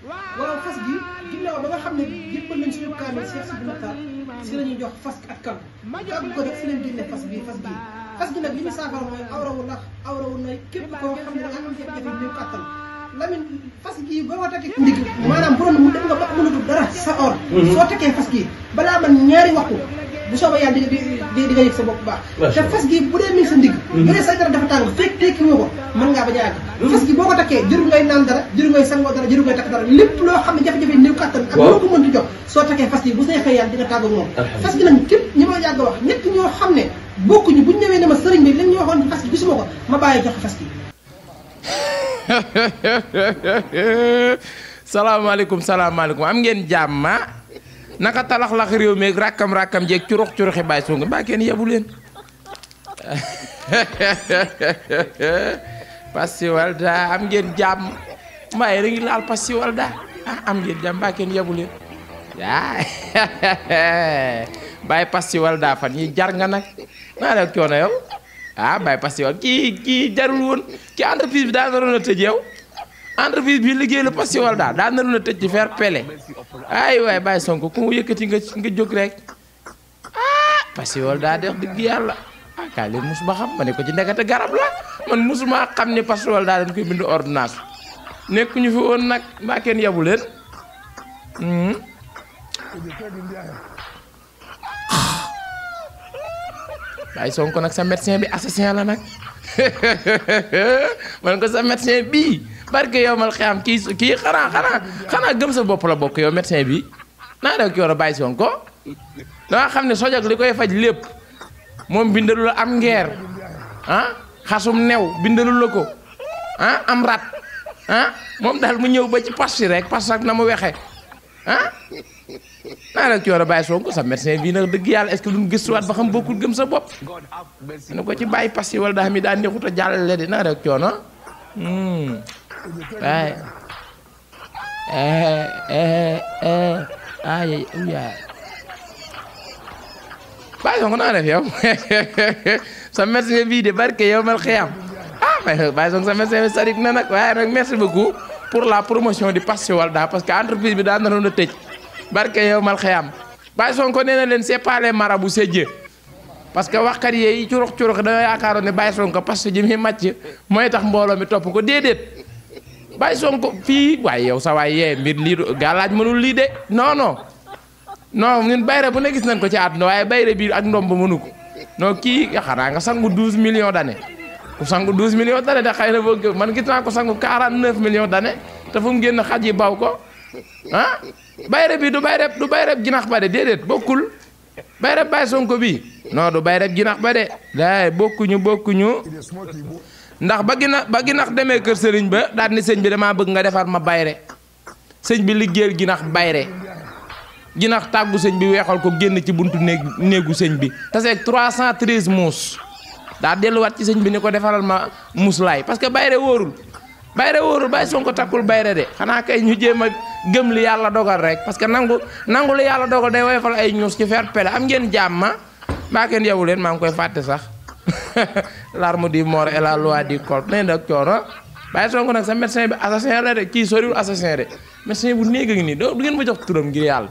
waaw fas gi ginnaaw ba nga xam ne yëppal nañ suñu kaamil Cheikh Sidi Makhtar si la ñuy jox fas ak kan kàggu ko def si leen génne fas gi nag li ñu saafara mooy awrawu na képp koo xam ne da nga am jafe-jafe néew kàttan Lamine fas gi boo ko takkee ndig maanaam bu doon mu dem nga ba mënatul dara sa or soo takkee fas gi balaa man ñaari waxtu bu soobee yàlla di nga yëg sa bopp baax te fas gi bu dee mi ngi sa ndig bu dee say dara dafa tàng fekk tekki woo ko mën ngaa bañ a àgg fas gi boo ko takkee jëru ngay naan dara jëru ngay sangoo dara jëru ngay takk dara lépp loo xam ne jafe-jafe néew kàttan ak loo ko mën di jox soo takkee fas gi bu neexee yàlla di nga tàggu moom fas gi nag képp ñi ma yàgg wax ñett ñoo xam ne bokkuñu buñ ñëwee ne ma sëriñ bi lañ ñu waxoon fas gi gisuma ko ma bàyyi jox fas gi salaamaaleykum am ngeen jàmm naka talax-lax réew mi rakkam jeeg curuxi Baye Sonko mbaa kenn yebu leen Passy Walda am ngeen jàmm mbaa yéen a ngi laal Passy Walda am ngeen jàmm mbaa kenn yebu leen Baye Passy Walda fan yi jar nga nag naa la coono yow Baye Passy Walda kii jarul woon ci entreprise bi daa naroon a tëj yow entreprise bi liggéey la Passy Walda daa naroon a tëj ci faire pele ay waay Baye Sonko ku mu yëkkati nga jóg rek Passy Walda de wax dëgg yàlla kaay leen mus ba xam ma ne ko ci ndekete garab la man musuma xam ne Passy Walda dañ koy bind ordonnance nekkuñu fi woon nag mbaa kenn yabu leen Baye Sonko nag sa médecin bi assassin la nag man ko sa médecin bii barke yow mal xiyam kii xanaa gëm sa bopp la bokk yow médecin bi naa def ki war a Baye Sonko danga xam ne sojak li koy faj lépp moom bindalu la am ngeer xasum new bindalu la ko am rat moom daal mu ñëw ba ci pas si rek pas ak na mu wexe naa def ki war a Baye Sonko sa médecin bii nag dëgg yàlla est-ce que duñ gëstuwaat ba xam bokkul gëm sa bopp ne ko ci bàyyi Passy Walda mi daa neexut a jàllale di naa def coono ay Baye Sonko naa def yow sa médecin bii de barke yow mal xiyam Baye Sonko sa médecin bi sadik na nag waaye nag merci beaucoup pour la promotion di Passy Walda parce que entreprise bi daa naroon a tëj barke yow mal xiyam Baye Sonko nee na leen c'est pas les marabouts c'est Dieu parce que waxkat yi curux dañoo yaakaaroon ne Baye Sonko parce que ji muy màcc mooy tax mbooloo mi topp ko déedéet Baye Sonko fii waaye yow sa waay yee mbir lii gàllaaj mënul lii de non ñun bayre bu ne gis nañ ko ci àdduna waaye bayre bii ak ndomb mënu ko non kii xanaa nga sangu 12 millions d'années ku sangu 12 millions d'années da xëy na boo man gis naa ko sangu 49 millions d'années te fu mu génn xaj yi baw ko bayre bi du bayre jinax ba de déedéet bokkul bayre Baye Sonko bi non du bayre jinax ba de daay bokkuñu ndax ba ginax demee kër sëriñ ba daal ni sëñ bi damaa bëgg nga defar ma bayre sëñ bi liggéeyal ginax bayre ginax tàggu sëñ bi weexal ko génn ci buntu néegu sëñ bi taseeg 313 muus daa delluwaat ci sëñ bi ni ko defaral ma muslaay parce que bayre wóorul Baye Sonko takkul bayre de xanaa kay ñu jéem a gëm li yàlla dogal rek parce que nangu li yàlla dogal day woyofal ay ñuus ci faire pele am ngeen jàmm mbaa kenn yewu leen maa ngi koy fàtte sax l'arme du mort et la loi du corps nee nag coono Baye Sonko nag sa médecin bi assassin la de kii soriwul assassin de médecin bu néeg a ngi nii du ngeen ma jox turam ngir yàlla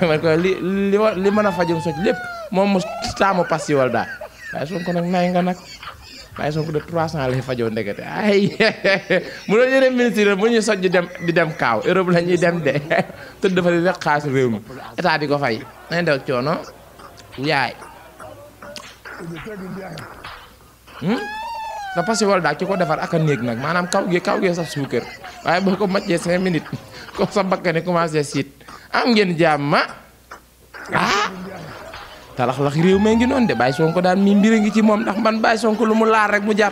man ko li mën a fajum soj lépp moom mu taamu Passy Walda Baye Sonko nag nay nga nag Baye Sonko de 300 lay fajoo ndekete ay mu doon yeneen ministre bu ñuy soj di dem kaaw Europe la ñuy dem de tëdd dafa di rek xaalis réew mi état di ko fay nañ def coono yaay sa Passy Walda ki ko defar ak a néeg nag maanaam kaw gi sax suukar waaye boo ko màccee 5 minutes ko sa bakkani commencé siit am ngeen jàmm talax-lax réew mee ngi noonu de Baye Sonko daal mi mbir ngi ci moom ndax man Baye Sonko lu mu laal rek mu jar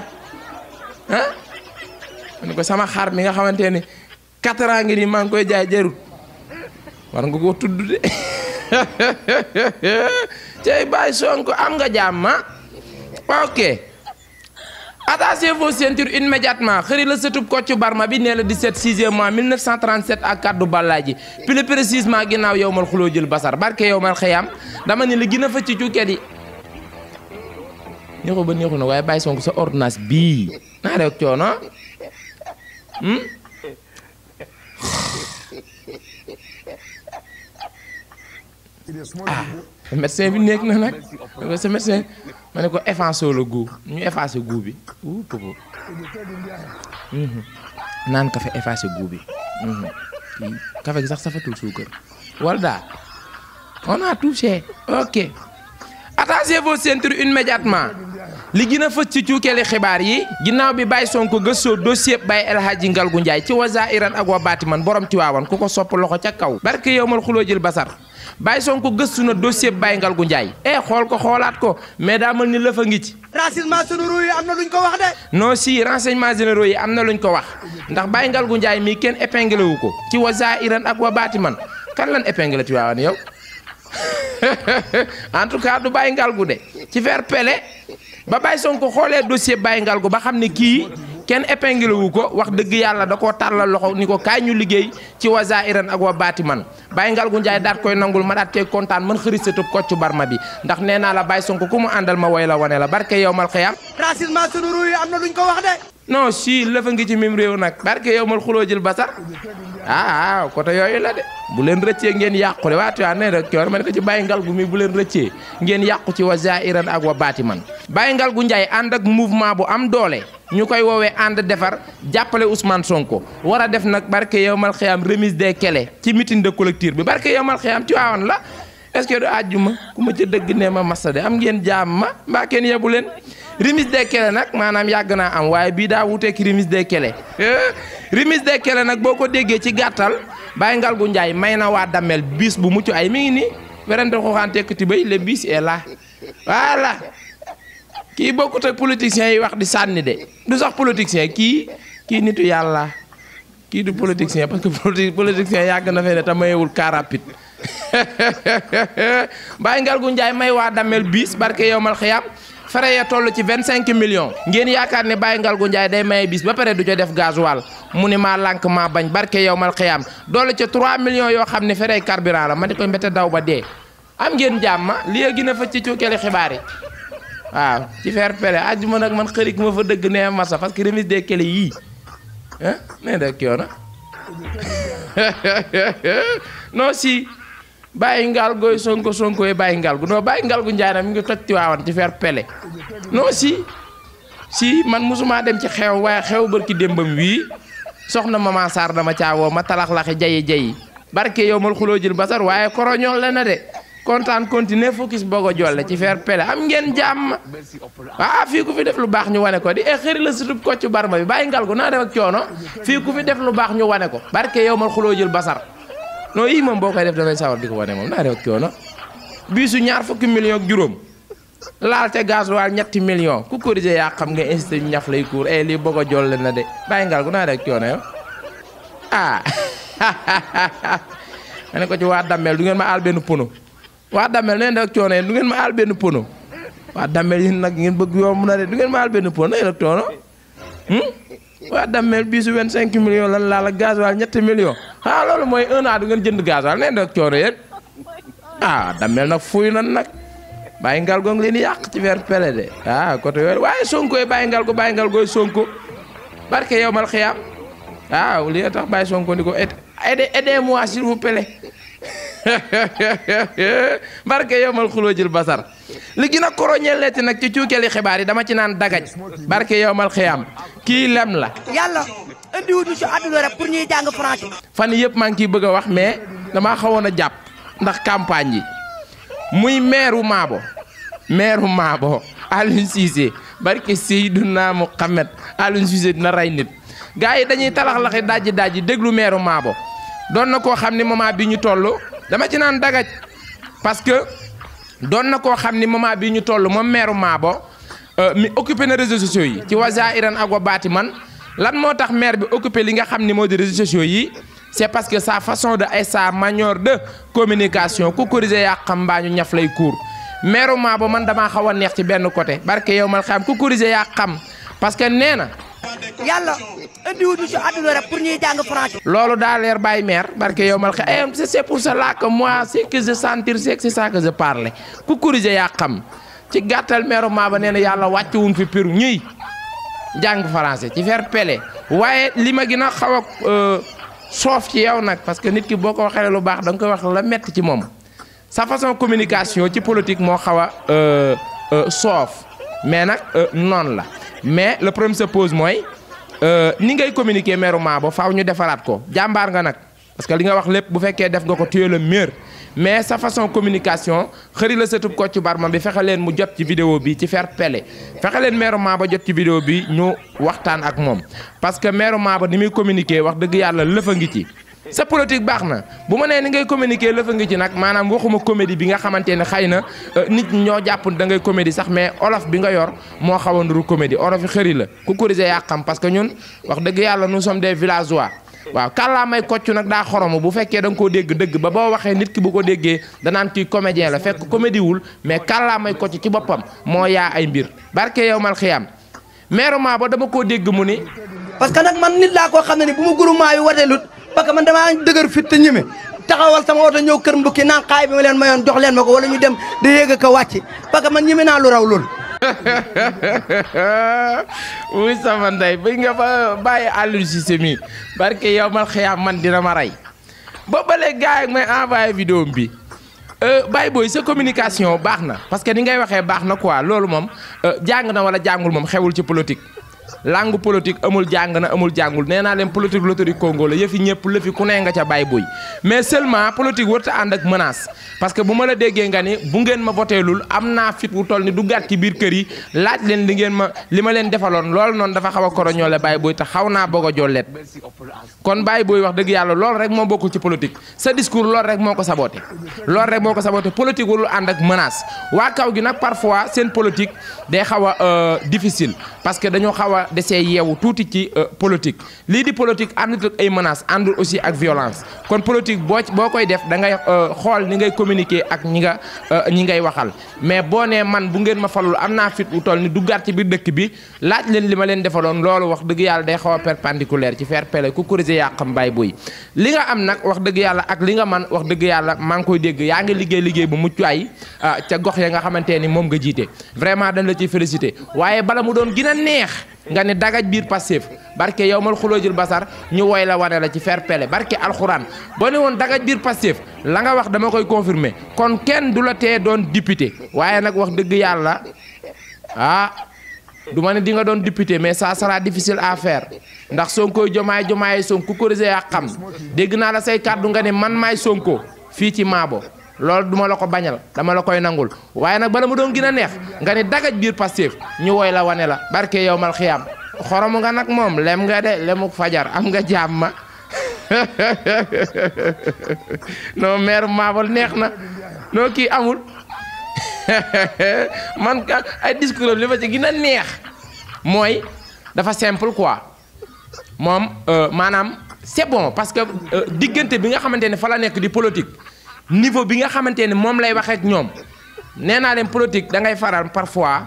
man ko sama xar mi nga xamante ni 4 ans ngi nii maa ngi koy jaay jarut war nga ko tudd de cey Baye Sonko am nga jàmm ok attachez vos ceintures immédiatement xëri la sëtub Kocc Barma bi nee la 17 6e mois 1937 ak kaddu Ballaaji plus précisément ginnaaw yow mal xuloo jël basar barke yow mal xëyam dama ne li gën a fa ci cukket yi neexu ba neexu na waaye Baye Sonko sa ordonnance bii naa rek coono ah médecin bi nekk na nag sa médecin ma ne ko effacé la goût ñu effacé goût bi popo naan café effacé goût bi kii café gi sax safatul suukar wala daal on a touché ok attachez vos ceintures immédiatement li gën a fës ci cuukeeli xibaar yi ginnaaw bi Baye Sonko gëstoo dossier Baye El Hadji Ngalgou Ndiaye ci Wazahiran ak wa Batiman borom Tiwaawan ku ko sopp loxo ca kaw barke yowmal xuloo jël basar Baye Sonko gëstu na dossier Baye Ngalgou Ndiaye xool ko xoolaat ko mais daa mel ni lëfa ngi ci renseignements généraux yi am na luñ ko wax de non si renseignements généraux yi am na luñ ko wax ndax Baye Ngalgou Ndiaye mii kenn épinglé wu ko ci Wazahiran ak wa Batiman kan lan épinglé Tiwaawan yow en tout cas du Baye Ngalgou de ci faire pele ba Baye Sonko xoolee dossier Baye Ngalgou ba xam ne kii kenn épinglé wu ko wax dëgg yàlla da koo tàllal loxo ni ko kaay ñu liggéey ci Wazahiran ak wa Batiman Baye Ngalgou Ndiaye daat koy nangul ma daat koy kontaan man xëri satub Kocc Barma bi ndax nee naa la Baye Sonko ku mu àndal ma woy la wane la barke yow mal xiyam renseignements généraux yi am na luñ ko wax de non si lëfa ngi ci mim réew nag barke yow mal xuloo jël basar côté yooyu la de bu leen rëccee ngeen yàqu de waatu yaa ne rek coor ma ne ko ci Baye Ngalgou mi bu leen rëccee ngeen yàqu ci Wazahiran ak wa Batiman Baye Ngalgou Ndiaye ànd ak mouvement bu am doole ñu koy woowee ànd defar jàppale Ousmane Sonko war a def nag barke yow mal xiyam remise des clés ci meeting de collectif bi barke yow mal xiyam ci waawoon la est-ce que du àjjuma ku ma ca dëgg ne ma massa de am ngeen jaam ma mbaa kenn yebu leen remise des clés nag maanaam yàgg naa am waaye bii daa wuteek remise des clés remise des clés nag boo ko déggee ci gàttal Baye Ngalgou Ndiaye may na waa Damel bis bu mucc ay mi ngi nii werante xooxaan tekkati bay le bis est là voilà kii bokkut ak politiciens yi wax di sànni de du sax politicien kii nitu yàlla kii du politicien parce que politicien yàgg na fee ne te mayewul car rapide Baye Ngalgou Ndiaye may waa Damel bis barke yow mal xiyam frais ya toll ci 25 millions ngeen yaakaar ne Baye Ngalgou Ndiaye day maye bis ba pare du ca def gasoil mu ni maa lànk maa bañ barke yow mal xiyam doole ca 3 millions yoo xam ne frais carburant la ma di koy mbete daw ba dee am ngeen jàmm li gën a fa ci cuukeeli xibaar yi waaw ci faire pele àjjuma nag man xërik ma fa dëgg nee masa parce que remise des clés yii nee da kii na non si Baye Ngalgou Sonko yi Baye Ngalgou non Baye Ngalgou Ndiaye nag mi ngi toj Tiwaawan ci faire pele non si man musuma dem ci xew waaye xew barki démbam wii soxna Mama Sarr dama caawoo ma talax-laxi jayi barke yow mal xuloo jël basar waaye koroñool la na de kontaan continuer focus bogo jolle ci faire pele am ngeen jàmm fii ku fi def lu baax ñu wane ko di xëri la sutub Kocc Barma bi Baye Ngalgou naa def ak coono fii ku fi def lu baax ñu wane ko barke yow mal xuloo jël basar non yii moom boo koy def dafay sawar di ko wane moom naa def ak coono biisu 20 millions ak juróom laal ca gasoil 3 millions ku corrigé yaa xam nga incité ñu ñaf lay kuur lii bogo jolle na de Baye Ngalgou naa def ak coono yow ma ne ko ci waa Damel du ngeen ma aal benn pono waa Damel neen ak coono du ngeen ma aal benn pono waa Damel yi nag ngeen bëgg yomb na de du ngeen ma aal benn pono neen ak coono waa Damel biisu 25 millions lan laal ak gasoil 3 millions loolu mooy 1 an du ngeen jënd gasoil neen ak coono yéen Damel nag fuy nan nag Baye Ngalgou ngi leen di yàq ci vers pele de côté yooyu waaye Sonko yi Baye Ngalgou Sonko barke yow mal xiyam li tax Baye Sonko ni ko aidez-moi s'il vous plaît barke yow mal xuloo jël basar li gën a koroñeel leeti nag ci cuukeeli xibaar yi dama ci naan dagaj barke yow mal xiyam kii lem la yàlla indiwuñu si àdduna rek pour ñuy jàng français fan yëpp maa ngi ciy bëgg a wax mais damaa xawoon a jàpp ndax campagne yi muy maire Maabo Aliou Cissé barke Seydina Muhammad Aliou Cissé dina rey nit gars yi dañuy talax-laxi dajji déglu maire Maabo doon na koo xam ni moment bi ñu toll dama ci naan dagaj parce que doon na koo xam ni moment bi ñu toll moom maire Maabo mi occupé na réseaux sociaux yi ci Wazahiran ak wa Batiman lan moo tax maire bi occupé li nga xam ni moo di réseaux sociaux yi c'est parce que sa façon de et sa manière de communication ku corrigé yaa xam mbaa ñu ñaf lay kuur maire Maabo man damaa xaw a neex ci benn côté barke yow mal xam ku corrigé yaa xam parce que nee na yàlla indiwuñu si àdduna rek pour ñuy jàng français loolu daa leer bàyyi maire barke yow mal xam c'est pour cela que moi c'est que je sentir c'est ça que je parle ku corrigé yaa xam ci gàttal maire Maabo nee na yàlla wàcce wuñ fi pour ñuy jàng français ci faire pele waaye li ma gën a xaw a soof ci yow nag parce que nit ki boo ko waxee lu baax da nga koy wax la metti ci moom sa façon communication ci politique moo xaw a soof mais nag noonu la mais le problème se pose mooy ni ngay communiquer maire Mabo faaw ñu defaraat ko jàmbaar nga nag parce que li nga wax lépp bu fekkee def nga ko tu es le meilleur mais sa façon communication xëri la sëtub Kocc Barma bi fexe leen mu jot ci vidéo bi ci fair play fexe leen maire Mabo jot ci vidéo bi ñu waxtaan ak moom parce que maire Mabo ni muy communiquer wax dëgg yàlla lëfa ngi ci sa politique baax na bu ma nee ni ngay communiquer lëfa ngi ci nag maanaam waxuma comédie bi nga xamante ne xëy na nit ñoo jàpp da ngay comédie sax mais olof bi nga yor moo xaw a nduru comédie olof yi xëri la ku corriger yaa xam parce que ñun wax dëgg yàlla nous sommes des villageois waaw kàllaa may Kocc nag daa xoromu bu fekkee da nga koo dégg dëgg ba boo waxee nit ki bu ko déggee danaan kii comédien la fekk comédie wul mais kàllaa may Kocc ci boppam moo yaa ay mbir barke yow mal xiyam maire Mabo dama koo dégg mu ni parce que nag man nit laa koo xam ne ni bu ma groupement yi wateelut parce que man damaa dëgër fit te ñeme taxawal sama oto ñëw kër mbukki naan xaay bi ma leen mayoon jox leen ma ko wala ñu dem di yéeg a ko wàcc parce que man ñeme naa lu raw loolu. wuy sama ndey bi nga ba bàyyi Aliou Cissé mi barke yow mal xiyaam man dina ma rey ba léegi gars yi may envoyé vidéo bi Baye Boy sa communication baax na parce que ni ngay waxee baax na quoi loolu moom jàng na wala jàngul moom xewul ci politique langue politique amul jàng na amul jàngul nee naa leen politique loterie Congo la yëfi ñëpp lëfi ku ne nga ca Baye Boy mais seulement politique warut a ànd ak menace parce que bu ma la déggee nga ni bu ngeen ma voteelul am naa fit wu toll ni du gàtt ci biir kër yi laaj leen li ma leen defaloon loolu noonu dafa xaw a koroñoole Baye Boy te xaw naa bëgg a jollet kon Baye Boy wax dëgg yàlla loolu rek moo bokkul ci politique sa discours loolu rek moo ko saboté politique warul ànd ak menace waa kaw gi nag parfois seen politique day xaw a difficile parce que dañoo xaw a desee yeewu tuuti ci politique lii di politique àndut ak ay menaces àndul aussi ak violence kon politique boo koy def da ngay xool ni ngay communiquer ak ñi ngay waxal mais boo nee man bu ngeen ma falul am naa fit wu toll ni duggaat ci biir dëkk bi laaj leen li ma leen defaloon loolu wax dëgg yàlla day xaw a perpendiculaire ci fair play ku corriger yaa xam Baye Boy li nga am nag wax dëgg yàlla ak li nga man wax dëgg yàlla maa ngi koy dégg yaa ngi liggéey bu mucc ay ca gox ya nga xamante ni moom nga jiite vraiment dañ la ciy félicité waaye bala mu doon gën a neex nga ne dagaj biir Pastef barke yow mal xuloojul basar ñu woy la wane la ci fair play barke alxuraan boo ne woon dagaj biir Pastef la nga wax dama koy confirmer kon kenn du la tee doon député waaye nag wax dëgg yàlla du ma ne di nga doon député mais ça sera difficile à faire ndax Sonko jomaay Sonko ku corriger yaa xam dégg naa la say kàddu nga ne man maay Sonko fii ci Mabo loolu duma la ko bañal dama la koy nangul waaye nag bala mu doon gën a neex nga ne dagaj biir Pastef ñu woy la wane la barke yow mal xiyaam xoromu nga nag moom lem nga de lemuk fajar am nga jàmm ma non maire Mabo neex na non kii amul man ay discours li ma ci gën a neex mooy dafa simple quoi moom maanaam c'est bon parce que diggante bi nga xamante ne fa la nekk di politique niveau bi nga xamante ne moom lay waxee ak ñoom nee naa leen politique da ngay faral parfois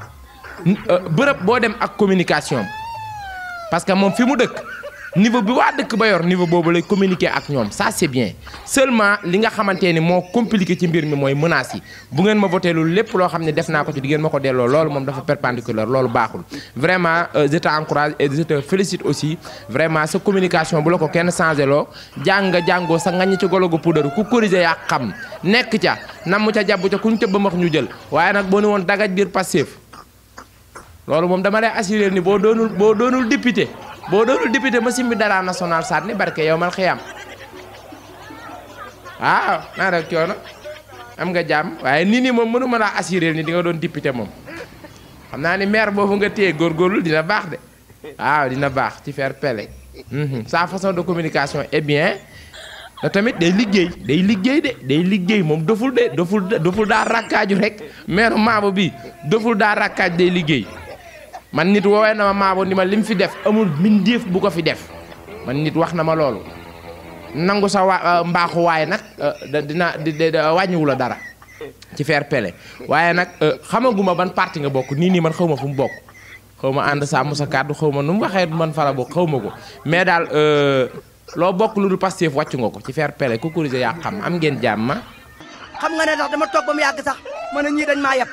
bërëb boo dem ak communication parce que moom fi mu dëkk niveau bi waa dëkk ba yor niveau boobu lay communiquer ak ñoom ça c'est bien seulement li nga xamante ni moo compliqué ci mbir mi mooy menaces yi bu ngeen ma voté lu lépp loo xam ne def naa ko ci di ngeen ma ko delloo loolu moom dafa perpendiculaire loolu baaxul vraiment je t'encourage et je te félicite aussi vraiment sa communication bu la ko kenn changé loo jàngoo sa ngañ ci golo gu puudaru ku corriger yaa xam nekk ca namm ca jàpp ca kuñ ca bëmax ñu jël waaye nag boo ni woon dagaj biir Pastef loolu moom dama lay assurer ni boo doonul député ma simbi dara national saat ni barke yow mal xiyam waaw naa rek coono am nga jàmm waaye nit ñi moom mënu ma laa assurer ni di nga doon député moom xam naa ni maire boobu nga téye góorgóorlu dina baax de waaw dina baax ci fair play sa façon de communication est bien te tamit day liggéey moom doful daa rakkaaju rek maire Mabo bi doful daa rakkaaj day liggéey man nit woowee na ma Mabo ni ma lim fi def amul mbindeef bu ko fi def man nit wax na ma loolu nangu sa mbaaxu waaye nag dina wàññiwu la dara ci fair play waaye nag xamaguma ban parti nga bokk nii man xaw ma fu mu bokk xaw ma ànd sàmm sa kàddu xaw ma nu mu waxee man fa la bokk xaw ma ko mais daal loo bokk lu dul Pastef wàccu nga ko ci fair play ku corriger yaa xam am ngeen jàmm ma xam nga ne tax dama toog ba mu yàgg sax ma ne ñii dañ maa yab